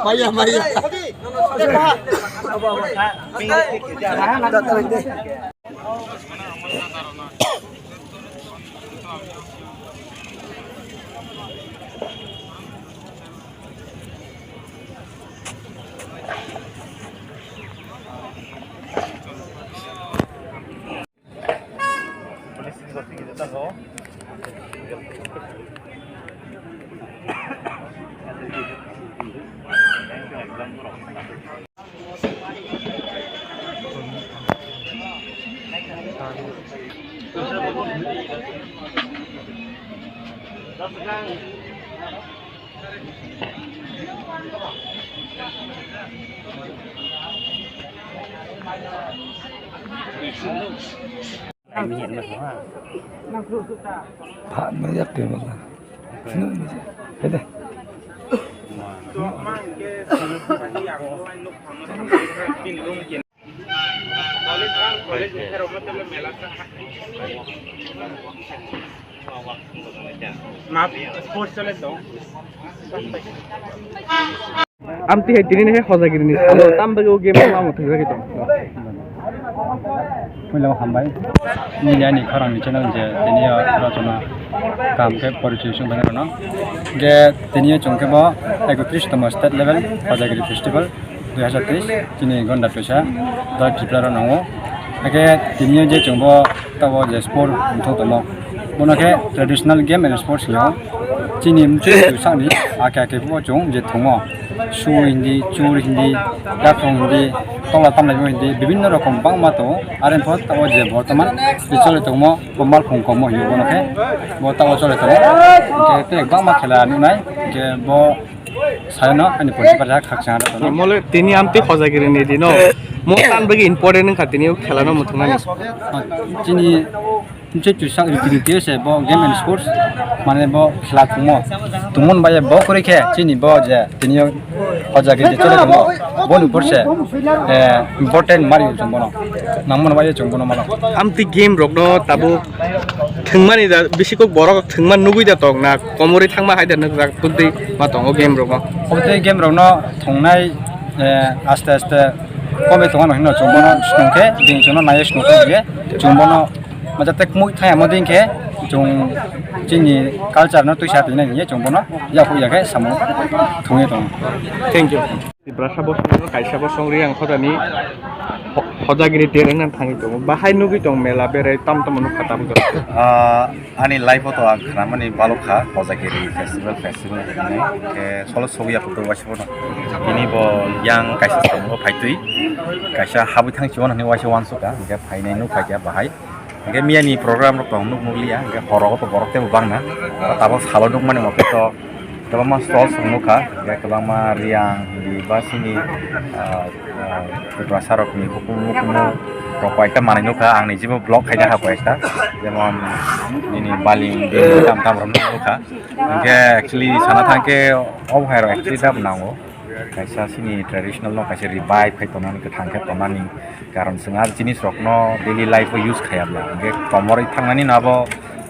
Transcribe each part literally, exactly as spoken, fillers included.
Maya, maya. Pha ma yak te bala. Hede. Map sports chole to. Amtwi hai tini hai Hojagiri ni salo tam bagwi o game no amo thwngwi tong. Puila hambai. Nini ani khorang ni channel je tini o rachona kam khe porichoi sung bana no. Je tini o chwng khe bo ekotris tomo state level Hojagiri festival dui hajar teis chini Gonda Twisa dal Tripura ro nango. Hake tini o je chwng bo tabo je sport wngthok tomo. Bono khe traditional game and sports hino. Chini mchwi sakni ake ake bo chwng je thungo. Su hindi, chur hindi, yaphung hindi, tola tamlaimo hindi, bibinno rokom bangma tongo. Are pho tabo je bortoman je chole tongmo, bo malkhung komo hino bono khe, bo tabo chole tongo. Hingkhe tei bangma khela nuknai, hingkhe bo saino ani poribar khakchang aro tono. Mole tini amtwi Hojagiri ni dino. Mo tan bagwi important wngkha tini o khela no muthungnani. Chini Nche chusa riti riti se bo game and sports mane bo khela tongmo. Tongmon bai bo kore khe chini bo je tini o Hojagiri je chole tongmo. Bo ni por se, eh, important mari chong bono. Nangmon bai chong bono mano. Amtwi game rok no tabo thwngmani da bisi kok borok thwngman nugui da tong na komorwi thangma hai da nukjak phuntwi ma tongo game rok no. Obtwi game rok no thongnai, eh, aste aste kome tongma no hino chong bono song khe bini chong no nai song khe chong bono. Majak tek mui thaya mo ding khe chwng chini culture no twisa twi nai hinye chwng bono yaphuk ya khe samung thungwi tongo. Thank you. Tiprasa bosong kaisa bosong ri ang hodani ho-, Hojagiri tereng nang thangwi tongo. Bahai nugwi tong mela berai tam tamo nukha tam tong. Ah, ani life o to ang khnamani balok kha Hojagiri festival festival hinwi. Khe solo sogwi yaphuk to waisa bono. Bini bo yang kaisa samung phaitwi kaisa habwi thang chiwon hinwi waisa wansukha. Hingkhe phainai nukha khe bahai. Hingke miyani program rok tong nuk nukliya, hingke horo to borok tebo bangna, tabok salo nukmani mokhe to kwbangma stalls rok nukha, hingke kwbangma Reang, hindi ba chini, ah, ah, Tiprasa rokni hukumu hukumu rok koi ekta manwi nukha, ang nijibo vlog khaina ha koi ekta, jemon nini baling, bini tam tam rok nukha, hingke actually sana thangkhe obo hai rok actually dam nango. Kaisa chini traditional no kaisa revive khai tongnani, kwthang khe tongnani, karon chwng ah jinis rok no daily life o use khaya bla, hingke komorwi thangnani no abo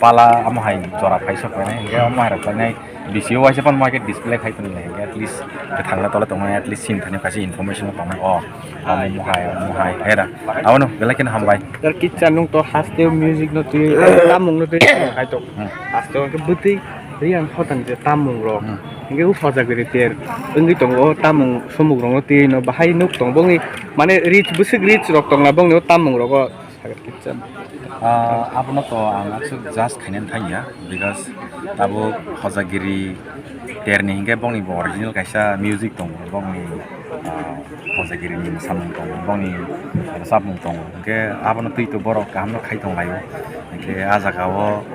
pala amo hai jora phai sok painai, hingke omo hai rok painai bisi o waisa phano ma khe display khai tongo, hingke at least kwthang le tole tongnai, at least chini thani kaisa information no tongnai, o omo hai, omo hai, hera abono belai kheno hambai. Tar kitsa nung to haste o music no twi, tamung no twi, khai tok. Hmm. Haste o khe bwtwi Reang hotan je tamung rok. Hmm. Hingke o Hojagiri ter wngwi tongo, o tamung sumuk rok no twi no bahai nuk tong bongni mane rich bwswk rich rok tongna bongni o tamung rogo sagri kitsa. Ah, abono to ang aswk judge khainani thangya, because tabuk Hojagiri terni hingke bongni bo original kaisa music tongo, bongni, ah, Hojagiri ni samung tongo, bongni rwchapmung tongo, hingke abono twi to borok kaham no khai tong laio, hingke ah jaga o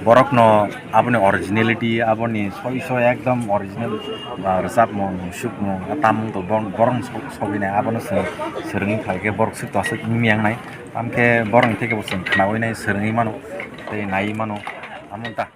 borok no aboni originality, aboni soi soi ekdom original, ah, rwchapmung, sukmung, ah, tamung to borok, borok no sok-, sogwi nai, abono swrwng, swrwngwi kha khe borok swk to aswk wngya wngnai, tamo khe borok ni theke bo chwng khnaui nai, swrwngwi mano, tei naiwi mano, amo ta.